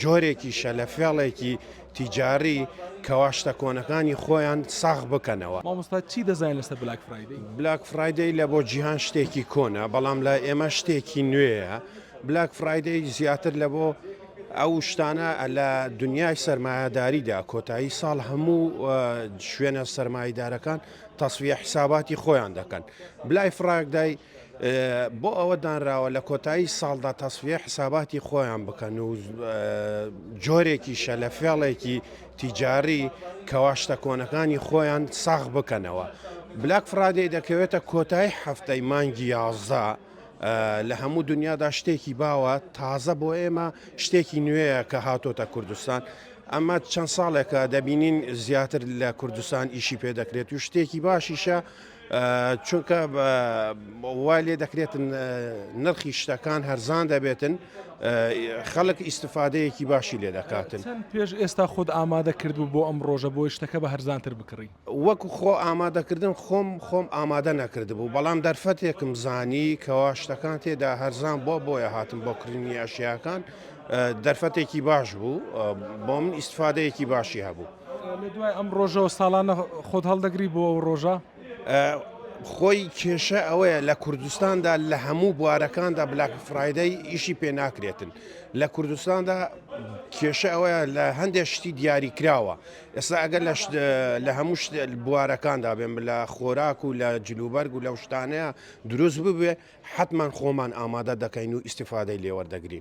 جۆرێکیشە لە فێڵێکی تیجاری کەوا شتە کۆنەکانی خۆیان ساغ بکەنەوە. مامۆستا چی دەزانی لەسەر بلاک فرایدەی؟ بلاک فرایدەی لە بۆ جیهان شتێکی کۆنە بەڵام لای ئێمە شتێکی نوێیە. بلاک فرایدەی زیاتر لە بۆ ئەو شتانە لە دنیای سەرمایەداریدا کۆتایی ساڵ هەموو شوێنە سەرمایدارەکان تەسفیە حساباتی خۆیان دەکەن. بلای فرایدەی بۆ ئەوە دانراوە لە کۆتایی ساڵدا تەسفیە حساباتی خۆیان بکەن و جۆرێکیشە لە فێڵێکی تیجاری کەوا شتە کۆنەکانی خۆیان ساغ بکەنەوە. بلاک فرایدەی دەکەوێتە کۆتایی هەفتەی مانگی 11 لە هەموو دنیادا شتێکی باوە تازە بۆ ئێمە شتێکی نوێیە کە هاتۆتە کوردستان ئەمە چەند ساڵێکە دەبینین زیاتر لە کوردستان ئیشی پێ دەکرێت و شتێکی باشیشە چونکە وای لێ دەکرێتن نرخی شتەکان هەرزان دەبێتن خەڵک ئیسفادەیەکی باشی لێ دەکاتن. چەند پێش ئێستا خۆت ئامادە کردبوو بۆ ئەم ڕۆژە بۆی شتەکە بە هەرزانتر بکڕی؟ وەکو خۆ ئامادەکردن خۆم خۆم ئامادە نەکردبوو بەڵام دەرفەتێکم زانی کەوا شتەکان تێدا هەرزان بۆ بۆیە هاتم بۆ کڕینی ئەشیاکان دەرفەتێکی باش بوو بۆ من ئیسفادەیەکی باشی هەبوو. لە دوای ئەم ڕۆژەوە ساڵانە خۆت هەڵدەگری بۆ ئەو ڕۆژە؟ خۆی کێشە ئەوەیە لە کوردستاندا لە هەموو بوارەکاندا بلاک فرایدەی ئیشی پێ ناکرێتن لە کوردستاندا کێشە ئەوەیە لە هەندێک شتی دیاری کراوە ئێستا ئەگەر لە هەموو بوارەکاندا بێن لە خۆراک و لە جلوبەرگ و لەو شتانەیە دروست ببێ حتمان خۆمان ئامادە دەکەین و ئیسیفادەی لێوەردەگرین.